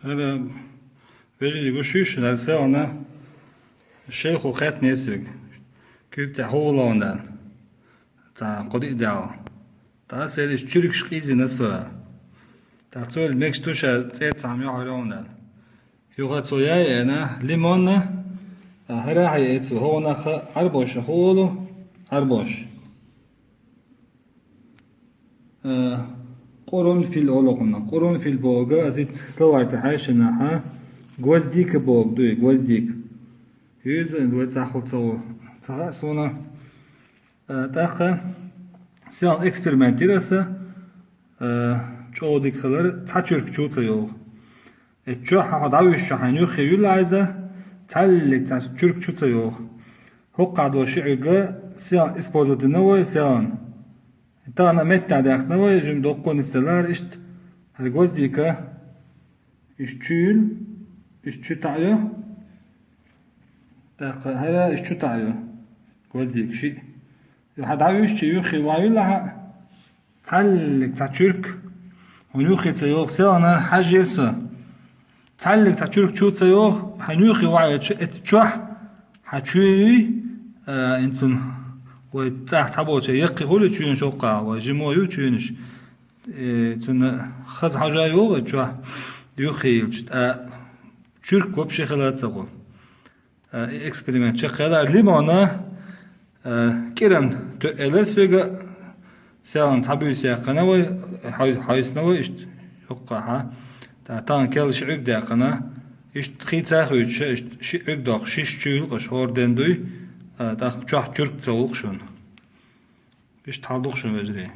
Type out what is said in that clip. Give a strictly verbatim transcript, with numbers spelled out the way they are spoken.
Ара вежарий гуш йиш, ара селана шайхо хет несвиг. Куьг тӀе хӀугӀлондан. Та кхо диъ дял. Та селиш чуьркаш къизина сва. Та цойл мекш туша цӀер цхьам йохьарёндан. Юха цо яй эна, лимонна, а, хӀара хьай эцу хӀугӀнаха Ӏарбоша хӀуолу, Ӏарбош. Э, къурунфил олу кхунна. Къурунфил бога, азиц словарь тӀе хьаьшинахьа, гвоздика бог дуй, гвоздик. Юза, вай цахур ца ву. Ца хаьа суна. Э, тӀаккха сел экспериментира аса, э, чӀогӀа дика хилар, цхьа чуьрк чу ца йогӀу. Э, чохь хьо дӀавуьйшучу хьайн юххе юьлла айза, цхьаьллиг цхьа чуьрк чу ца йогӀу. ХӀокхахь долу ши Ӏуьрг селан использовать дина вай, селан. Тахана меттахь даьккхина вай, жима доккхо нисделара иштта, хӀара гвоздика, иштта чуьйла, иштта чу таӀайо, тӀаккха хӀара иштта чу таӀайо, гвоздика шиъ. Хьан дӀавуьйшучу юххе ван виллахьа, цхьаьллиг цхьа чуьрк, хьуна юххе ца йогӀу, селана хьажийра со. Цхьаьллиг цхьа чуьрк чу ца йогӀу, хьан юххе ван йоцу эцу чохь, хьан чуьйуй, а, инцун вай цӀахь цхьаболча яккхий хуьлу чуьйнаш оккха, вай жимо ю чуьйнаш. Э, цунна хаза хьожа йогӀу чохь юххе йилча, ткъа чуьрк вообще хила ца гӀо. Э, и эксперимент чекхъяла лимона, э, кӀиран тоьъ элар свега, селан цхьа буьйса яьккхина вай, хьой-, хьойсна вай, иштта йоккхахьа. Та тахана кел ши Ӏуьг даьккхина, иштта хийца хуьйцуша, иштта ши Ӏуьг доккху, шиш чуьйла къаш хӀора ден дуй, э, тӀаккха чохь чуьрк ца гӀуллакх шуна. Иштта хьал дукха шун вежарий.